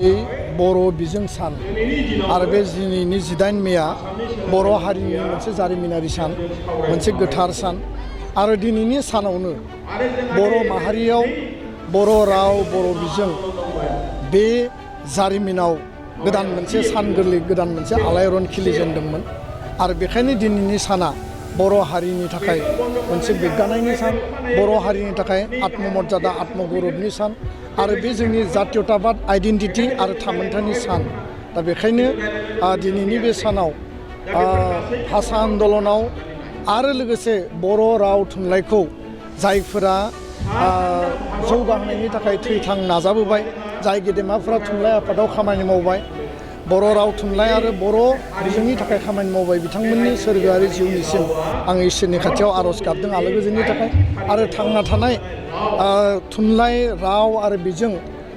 बर' बिजों सान आरो बे दिनैनि 18 मेआ बर' हारिनि मोनसे जारिमिनारि सान, मोनसे गोथार सान आरो दिनैनि सानावनो बर' माहारियाव बर' राव बर' बिजों बे जारिमिनाव गोदान मोनसे सान गोरलै गोदान मोनसे आलायारन खिलिजेनदोंमोन आरो बेखायनो दिनैनि साना बर' हारिनि थाखाय मोनसे गोग्गानायनि सान, बर' हारिनि थाखाय आत्ममर्यादा आत्मगौरबनि सान आरो बे जोंनि जातीयताबाद आइडेन्टिटि आरो थामोन्थानि सान। दा बेखायनो दिनैनि बे सानाव भाषा आन्दलनाव आरो लोगोसे बर' राव थुनलाइखौ जायफोरा जौगाहोनायनि थाखाय थैथां नाजाबोबाय, जाय गेदेमाफोरा थुनलाइ आफादाव खामानि मावबाय, बर' राव थुनलाइ आरो बर' बिजोंनि थाखाय खामानि मावबाय, बिथांमोननि सोरगोआरि जिउनिसिम आं इसोरनि खाथियाव आर'ज गाबदों आलो गोजोननि थाखाय आरो थांना थानाय थुनलाइ राव आरो बिजों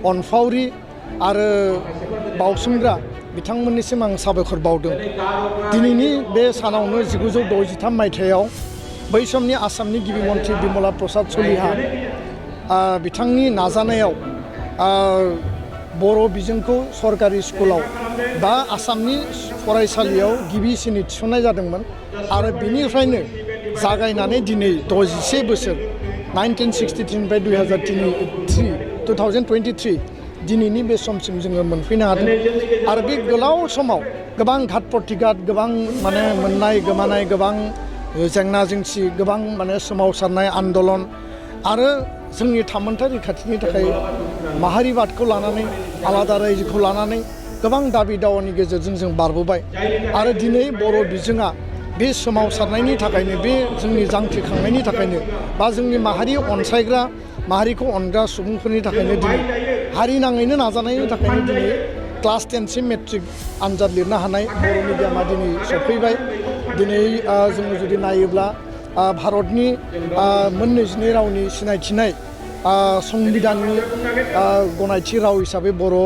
अनफावरि आरो बावसोमग्रा बिथांमोननिसिम आं साबायखर बावदों। दिनैनि बे सानावनो 1963 मायथाइयाव बै समनि आसामनि गिबि मन्थ्रि बिमला प्रसाद सलिहा बिथांनि नाजानायाव बर' बिजोंखौ सरकारि स्कुलाव बा आसामनि फरायसालियाव गिबिसिनै थिसननाय जादोंमोन आरो बिनिफ्रायनो जागायनानै दिनै 61 बोसोर 1963 निफ्राय 2023 दिनैनि बे समसिम जोङो मोनफैनो हादों आरो बे गोलाव समाव गोबां घात प्रतिघात, गोबां मोननाय गोमानाय, गोबां जेंना जेंसि, गोबां सोमावसारनाय आन्दलन आरो जोंनि थामोन्था रैखाथिनि थाखाय माहारिबादखौ लानानै आलादा रायजोखौ लानानै गोबां दाबि दावानि गेजेरजों जों बारबोबाय आरो दिनै बर' बिजोङा बे सोमावसारनायनि थाखायनो, बे जोंनि जांख्रिखांनायनि थाखायनो बा जोंनि माहारि अनसायग्रा माहारिखौ अनग्रा सुबुंफोरनि थाखायनो दिनै हारि नाङैनो नाजानायनि थाखायनो दिनै क्लास 10 सिम मेट्रिक आनजाद लिरनो हानाय बर' मिडियामा दिनै सफैबाय। दिनै जोङो जुदि नायोब्ला भारतनि मोन 22 रावनि सिनायथिनाय संबिधाननि गनायथि राव हिसाबै बर'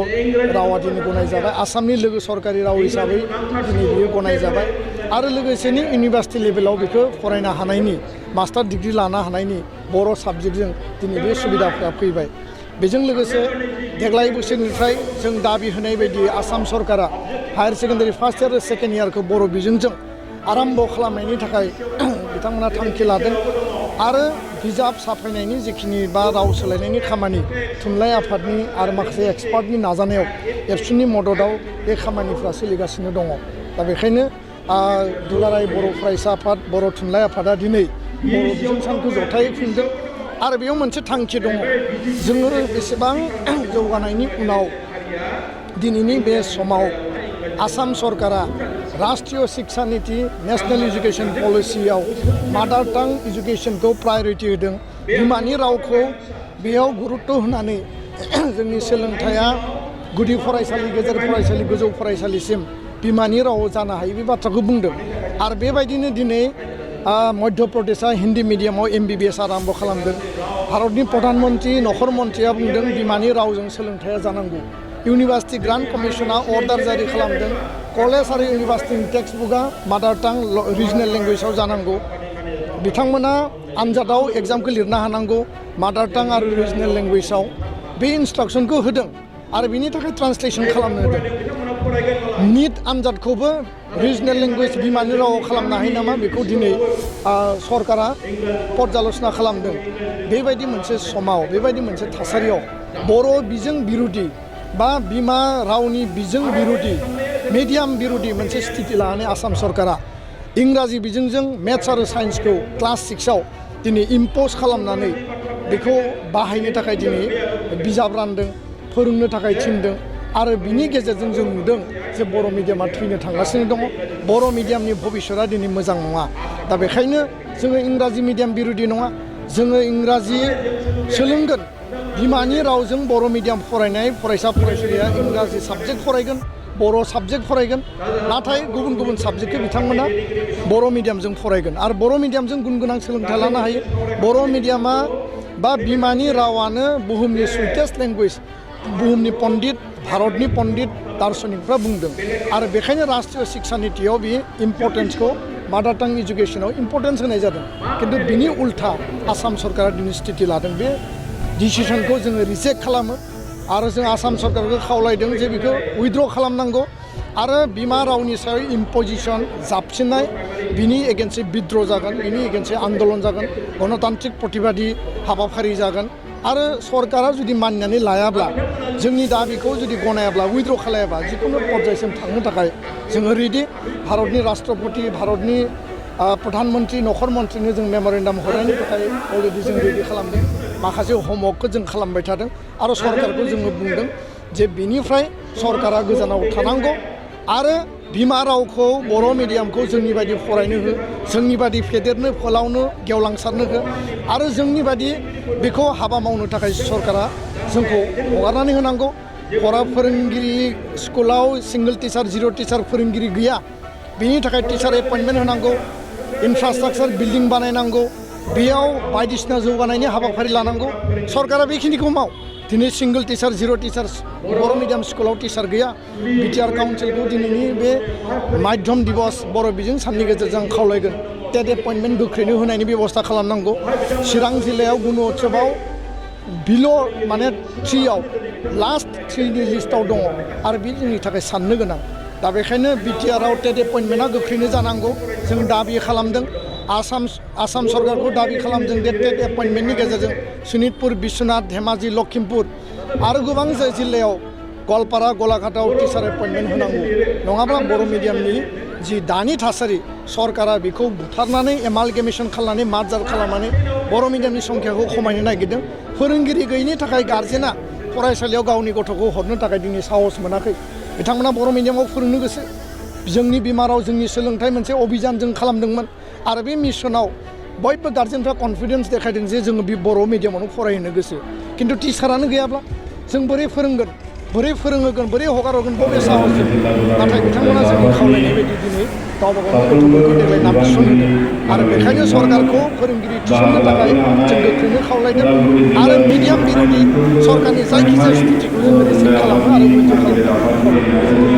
रावा दिनै गनायजाबाय, आसामनि लोगो सरकारि राव हिसाबै दिनै बियो गनायजाबाय आरो लोगोसेनो इउनिभार्सिटि लेभेलाव बेखौ फरायनो हानायनि, मास्टार डिग्रि लानो हानायनि बर' साबजेक्टजों दिनै बे सुबिदाफ्रा फैबाय। बेजों लोगोसे देग्लाय बोसोरनिफ्राय जों दाबि होनाय बायदि आसाम सरकारा हायार सेकेन्डारि फार्स्ट इयार आरो सेकेन्ड इयारखौ बर' बिजोंजों आराम्भ खालामनायनि थाखाय बिथांमोना थांखि लादों आरो बिजाब साफायनायनि जिखिनि बा राव सोलायनायनि खामानि थुनलाइ आफादनि आरो माखासे एक्सपार्टनि नाजानायाव एबसुनि मददआव बे खामानिफ्रा सोलिगासिनो दङ। दा बेखायनो दुलाराय बर' फरायसा आफाद, बर' थुनलाइ आफादा दिनै बर' बिजों सानखौ जथायै खुंदों आरो बेयाव मोनसे थांखि दङ। जोङो बेसेबां जौगानायनि उनाव दिनैनि बे समाव आसाम सरकारा राष्ट्रीय शिक्षा नीति नेशनेल इडुकेशन पलिसियाव मादार टां इडुकेशनखौ प्रायरिटि होदों, बिमानि रावखौ बेयाव गुरुत्त होनानै जोंनि सोलोंथाइया गुदि फरायसालि, गेजेर फरायसालि, गोजौ फरायसालिसिम बिमानि राव जानो हायो बे बाथ्राखौ बुंदों आरो बेबायदिनो दिनै मध्य प्रदेशआ हिन्दी मिडियामाव MBBS आरम्भ खालामदों। भारतनि प्रधान मन्त्रि नखर मन्त्रिया बुंदों बिमानि रावजों सोलोंथाइया जानांगौ। इउनिभार्सिटि ग्रान्ट कमिसना अर्डार जारि खालामदों कलेज आरो इउनिभार्सिटिनि टेक्सट बुकआ मादार टां रिजनेल लेंगुवेजाव जानांगौ। बिथांमोना आनजादाव एग्जामखौ लिरनो हानांगौ मादार टां आरो रिजनेल लेंगुवेजाव। बे इन्सट्राक्सनखौ होदों आरो बिनि थाखाय ट्रान्सलेसन खालामनो होदों। निट आनजादखौबो रिजनेल लेंगुवेज बिमानि रावाव खालामनो हायो नामा बेखौ दिनै सरकारा पर्यालोचना खालामदों। बेबायदि मोनसे समाव, बेबायदि मोनसे थासारियाव बर' बिजों बिरुदि बा बिमा रावनि बिजों बिरुदि, मिडियाम बिरुदि मोनसे स्थिति लानानै आसाम सरकारा इंराजि बिजोंजों मेथ्स आरो साइन्सखौ क्लास 6आव दिनै इम्प'ज खालामनानै बेखौ बाहायनो थाखाय दिनै बिजाब रानदों, फोरोंनो थाखाय थिनदों आरो बिनि गेजेरजों जों नुदों जे बर' मिडियामा थैनो थांगासिनो दङ। बर' मिडियामनि भबिष्यतआ दिनै मोजां नङा। दा बेखायनो जोङो इंराजि मिडियाम बिरुदि नङा, जोङो इंराजि सोलोंगोन, बिमानि रावजों बर' मिडियाम फरायनाय फरायसा फरायसुलिया इंराजि साबजेक्ट फरायगोन, बर' साबजेक्ट फरायगोन, नाथाय गुबुन गुबुन साबजेक्टखौ बिथांमोना बर' मिडियामजों फरायगोन आरो बर' मिडियामजों गुन गोनां सोलोंथाइ लानो हायो। बर' मिडियामा बा बिमानि रावानो बुहुमनि सुइटेस्ट लेंगुवेज, बुहुमनि पण्डित, भारतनि पण्डित दार्शनिकफ्रा बुंदों आरो बेखायनो राष्ट्रीय शिक्षा नीतियाव बे इम्पर्टेन्सखौ मादार टां इडुकेसनाव इम्पर्टेन्स होनाय जादों। खिन्थु बिनि उल्था आसाम सरकारा दिनै स्थिति लादों। बे डिसिसनखौ जोङो रिजेक्ट खालामो आरो जों आसाम सरकारखौ खावलायदों जे बेखौ उइथड्र खालामनांगौ आरो बिमा रावनि सायाव इम्पजिसन जाबसिननाय बिनि एगेन्स्टै बिद्र' जागोन बिनि एगेन्स्टै आन्दलन जागोन गणतान्त्रिक प्रतिबादि हाबाफारि जागोन आरो सरकारा जुदि मानिनानै लायाब्ला जोंनि दाबिखौ जुदि गनायाब्ला उइथड्र खालायाब्ला जिखुनु पर्यायसिम थांनो थाखाय जोङो रेडि भारतनि राष्ट्रपति भारतनि प्रधानमन्त्री नखर मन्थ्रिनो जों मेम'रेन्डाम हरनायनि थाखाय अलरेडि जों रेडि खालामदों माखासे हमवर्कखौ जों खालामबाय थादों आरो सरकारखौ जोङो बुंदों जे बिनिफ्राय सरकारा गोजानाव थानांगौ आरो बिमा रावखौ बर' मिडियामखौ जोंनि बायदि फरायनो हो जोंनि बायदि फेदेरनो फोलावनो गेवलांसारनो हो आरो जोंनि बायदि बेखौ हाबा मावनो थाखाय सरकारा जोंखौ हगारनानै होनांगौ फरा फोरोंगिरि स्कुलाव सिंगल टिचार जिर' टिचार फोरोंगिरि गैया बिनि थाखाय टिचार एपइन्टमेन्ट होनांगौ इनफ्रास्ट्राक्चार बिल्डिं बानायनांगौ बेयाव बायदिसिना जौगानायनि हाबाफारि लानांगौ सरकारा बेखिनिखौ माव दिनै सिंगल टिचार जिर' टिचार बर' मिडियाम स्कुलाव टिचार गैया बिटिआर काउन्सिलखौ दिनैनि बे माध्यम दिबस बर' बिजों साननि गेजेरजों खावलायगोन टेट एपइन्टमेन्ट गोख्रैनो होनायनि बेबस्था खालामनांगौ चिरां जिल्लायाव गुन उत्सबआव बिल' माने 3आव लास्ट 3नि लिस्टआव दङ आरो बे जोंनि थाखाय साननो गोनां दा बेखायनो बिटिआरआव टेट एपइन्टमेन्टआ गोख्रैनो जानांगौ जों दाबि खालामदों आसाम सरकारखौ दाबि खालामदों जे टेट एपइन्टमेन्टनि गेजेरजों सनितपुर बिश्वनाथ धेमाजि लखिमपुर आरो गोबां जिल्लायाव गवालपारा गलाघाटआव टिचार एपइन्टमेन्ट होनांगौ नङाब्ला बर' मिडियामनि जि दानि थासारि सरकारा बेखौ बुथारनानै एमालगेमेसन खालामनानै मार्जार खालामनानै बर' मिडियामनि संख्याखौ खमायनो नागिरदों फोरोंगिरि गैयिनि थाखाय गार्जेना फरायसालियाव गावनि गथ'खौ हरनो थाखाय दिनै साहस मोनाखै बिथांमोना बर' मिडियामाव फोरोंनो गोसो जोंनि बिमा राव जोंनि सोलोंथाइ मोनसे अभियान जों खालामदोंमोन आरो बे मिशनाव बयबो गार्जेनफ्रा कनफिडेन्स देखायदों जे जोङो बे बर' मिडियामावनो फरायहोनो गोसो खिन्थु टिचारानो गैयाब्ला जों बोरै फोरोंगोन बोरै फोरोंहोगोन बोरै हगारहरगोन बबे साहसजों नाथाय बिथांमोना जोंनि खावलायनाय बायदि दिनै गावबा गावनि गथ'फोरखौ देग्लाय नारसन होदों आरो बेखायनो सरकारखौ फोरोंगिरि थिसननो थाखाय जों गोख्रैनो खावलायदों आरो मिडियाम बिरोधि सरकारनि जायखिजाया स्थितिखौ जों रिसिभ खालामो आरो उइथड्र खालामो